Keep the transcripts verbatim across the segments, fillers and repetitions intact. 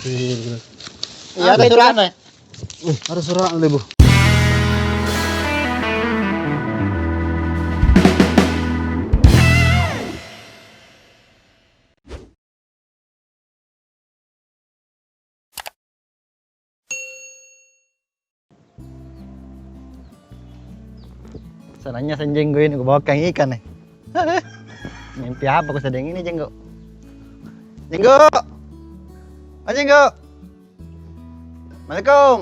Iya, ada surat nih. Eh, ada surat, Lebu. Senangnya sen Jenggo ini, ku bawakan ikan nih. Mimpi apa ku sedang ini, Jenggo? Jenggo! Ah, Jenggo! Assalamualaikum.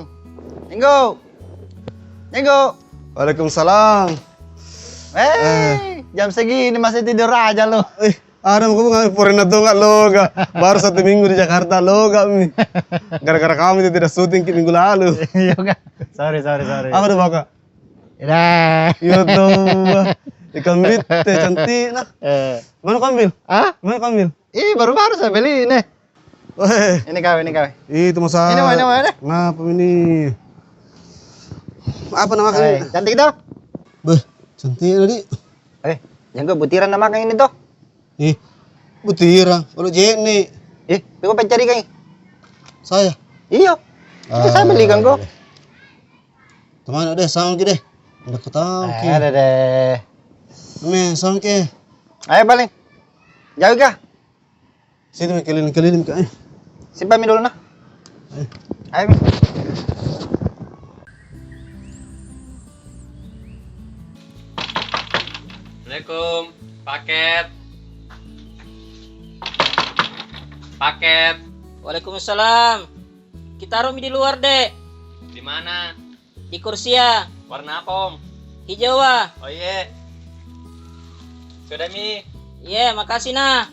Jenggo. Jenggo. Waalaikumsalam. Eh, jam segini masih tidur aja lu. Eh, ada mau ngomong, pernah tonga loga. Baru satu minggu di Jakarta loga mi. Gara-gara kami itu tidak syuting ki minggu lalu. Iya kan? Sorry, sorry, sorry. Apa tuh, Baka? Dah. Iya tuh. Ikan bite cantik nah. Eh. Mana kau ambil? Hah? Mana kau ambil? Ih, baru-baru saya beli ini. Weh. Ini kau, ini kau. Ih, itu masa. Ini mau, ini mau, ini. Ngapa ini? Apa nama kau ini? Cantik toh? Beh, cantik tadi. Eh, Jenggo, butiran nama kau ini toh? Ih, butiran. Kalau jek ni. Eh, kau pencari kau ini? Saya? Iya. Itu saya beli kau. Teman deh, sama ki deh. Udah ketawa ki. Ada deh. Meh, sama ki. Ayo paling. Jauh kah? Sini mi keliling-keliling ka, eh. Simpan mi dulu nah. Eh. Ayo mi. Assalamualaikum. Paket. Paket. Waalaikumsalam. Kita taruh mi di luar, Dek. Di mana? Di kursi ya. Warna apa, Om? Hijau ah. Oh, iye. Sudah mi. Iye, makasih nah.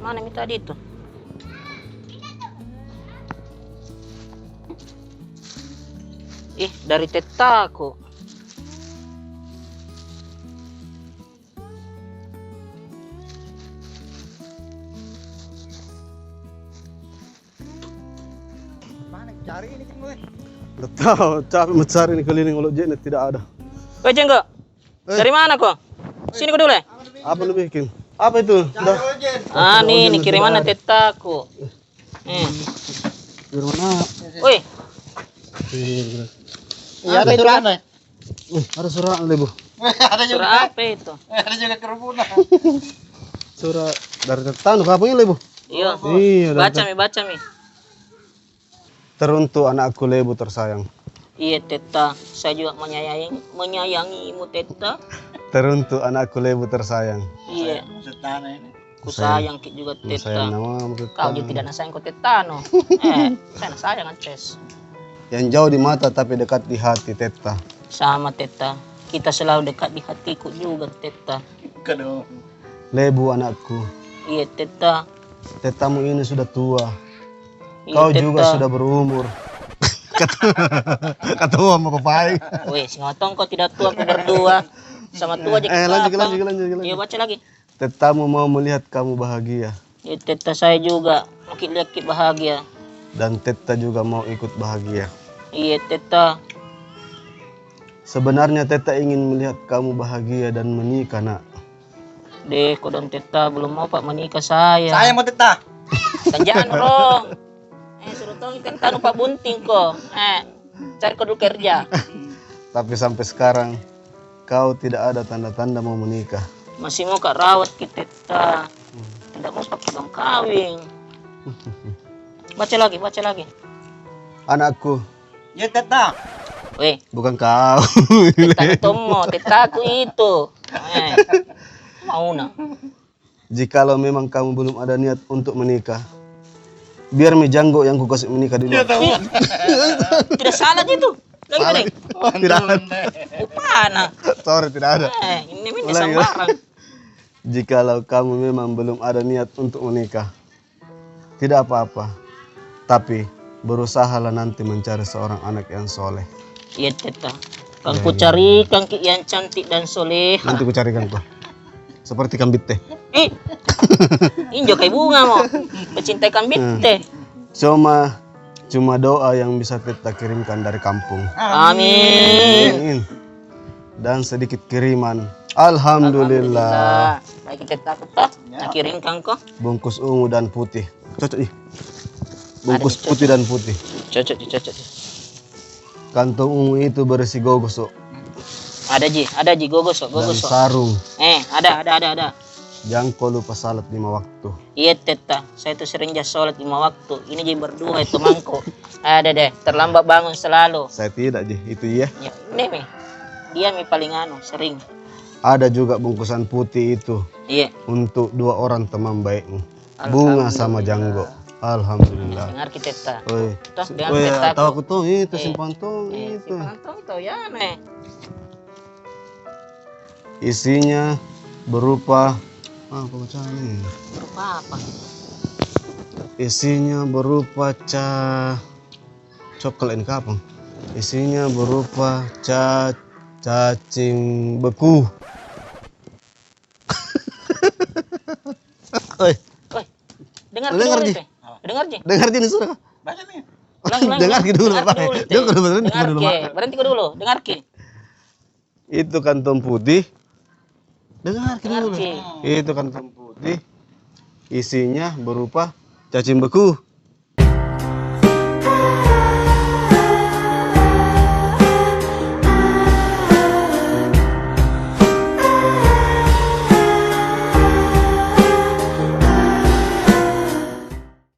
Mana mi tadi itu? Ih, dari Tetta ko. Mana cari ini, Cing, gue? Nggak tahu, capek mau cari ini keliling, kalau Jek ini tidak ada. Weh, Jenggo. Eh. Dari mana ko? Sini ko dulu, eh. Apa lu bikin? Apa itu? Dah. Ah, ini kiriman Tetta ko. Eh. Dari mana? Woi. Iya, ada surat. Wih, ada surat, Lebu. Ada juga. Surat apa itu? Ada juga kerumunan. Surat dari Tetta, apa ini, Lebu? Iya. Iya, dari Tetta. Baca mi, baca mi. Teruntuk anakku Lebu tersayang. Iya, Tetta. Saya juga menyayangi, menyayangimu, Tetta. Teruntuk anakku Lebu tersayang. Iya. Maksud tanah ini. Ku sayang ki juga, Tetta. Kau juga tidak na sayang ko, Tetta, no. Eh, saya na sayang, Ances. Yang jauh di mata tapi dekat di hati, Tetta. Sama, Tetta. Kita selalu dekat di hatiku juga, Tetta. Lebu anakku. Iya, Tetta. Tettamu ini sudah tua. Iya, Tetta. Kau juga sudah berumur. Kata tua mau papai. Weh, singatong kau tidak tua, kau berdua. Sama tua aja kita. Eh, lanjut, lanjut, lanjut, lanjut. Iya, baca lagi. Tettamu mau melihat kamu bahagia. Ya, Tetta, saya juga mau ki lihat ki bahagia. Dan Tetta juga mau ikut bahagia. Iya, Tetta. Sebenarnya Tetta ingin melihat kamu bahagia dan menikah, Nak. Deh, kodong Tetta, belum mau pak menikah saya. Saya mau Tetta. Kerjaan rong. Eh, suruh tong Tetta nu pak bunting ko. Eh, cari ko dulu kerja. Tapi sampai sekarang kau tidak ada tanda-tanda mau menikah. Masih mau ka rawat ki, Tetta. Tidak mau pak kawin. Baca lagi, baca lagi. Anakku. Ya, Tetta. Weh. Bukan kau. Tetta Tomo, Tettaku itu. Eh, mau na. Jikalau memang kamu belum ada niat untuk menikah, biar mi Janggo yang kukasih menikah dulu. Ih, tidak salah itu. Lagi, lagi. Tidak ada. Upana. Sorry, tidak ada. Eh, ini, ini sembarang. Jikalau kamu memang belum ada niat untuk menikah, tidak apa-apa. Tapi berusahalah nanti mencari seorang anak yang soleh. Iya, Tetta. Kan ku carikan ki yang cantik dan soleh. Nanti ku carikan ko. Seperti Kambitte. Ih. Injo kai bunga mo. Pecinta Kambitte. Cuma, cuma doa yang bisa Tetta kirimkan dari kampung. Amin. Amin. Dan sedikit kiriman. Alhamdulillah. Baik, Tetta, Tetta. Nah, kirimkan ko. Bungkus ungu dan putih. Cocok ji. Bungkus putih dan putih. Cocok ji, cocok ji. Kantong ungu itu berisi gogosok. Ada ji, ada ji gogosok, gogosok. Dan sarung. Eh, ada, ada, ada, ada. Jangko lupa salat lima waktu. Iya, Tetta. Saya itu sering ja salat lima waktu. Ini ji berdua itu mangko. Ada deh, terlambat bangun selalu. Saya tidak ji, itu iya. Ya, ini mi. Dia mi paling anu, sering. Ada juga bungkusan putih itu. Iya. Untuk dua orang teman baikmu. Bunga sama Janggo. Alhamdulillah. Dengar kita, Tetta. Oi. Toh, dengar kita. Tahu aku tuh, itu simpan tuh, itu. Simpan tuh, ya, nih. Isinya berupa, ah, apa bacaan ini? Berupa apa? Isinya berupa ca-, coklat ini kapang. Isinya berupa ca-, cacing beku. Oi. Oi. Dengar ji. Dengar ji. Dengar ji, sudah. Baca nih. Ulang, ulang, ulang. Dengar ji dulu, Pak. Dengar ji dulu, Pak. Berhenti dulu. Dengar ji. Itu kantong putih. Dengar ji dulu. Itu kantong putih. Isinya berupa cacing beku.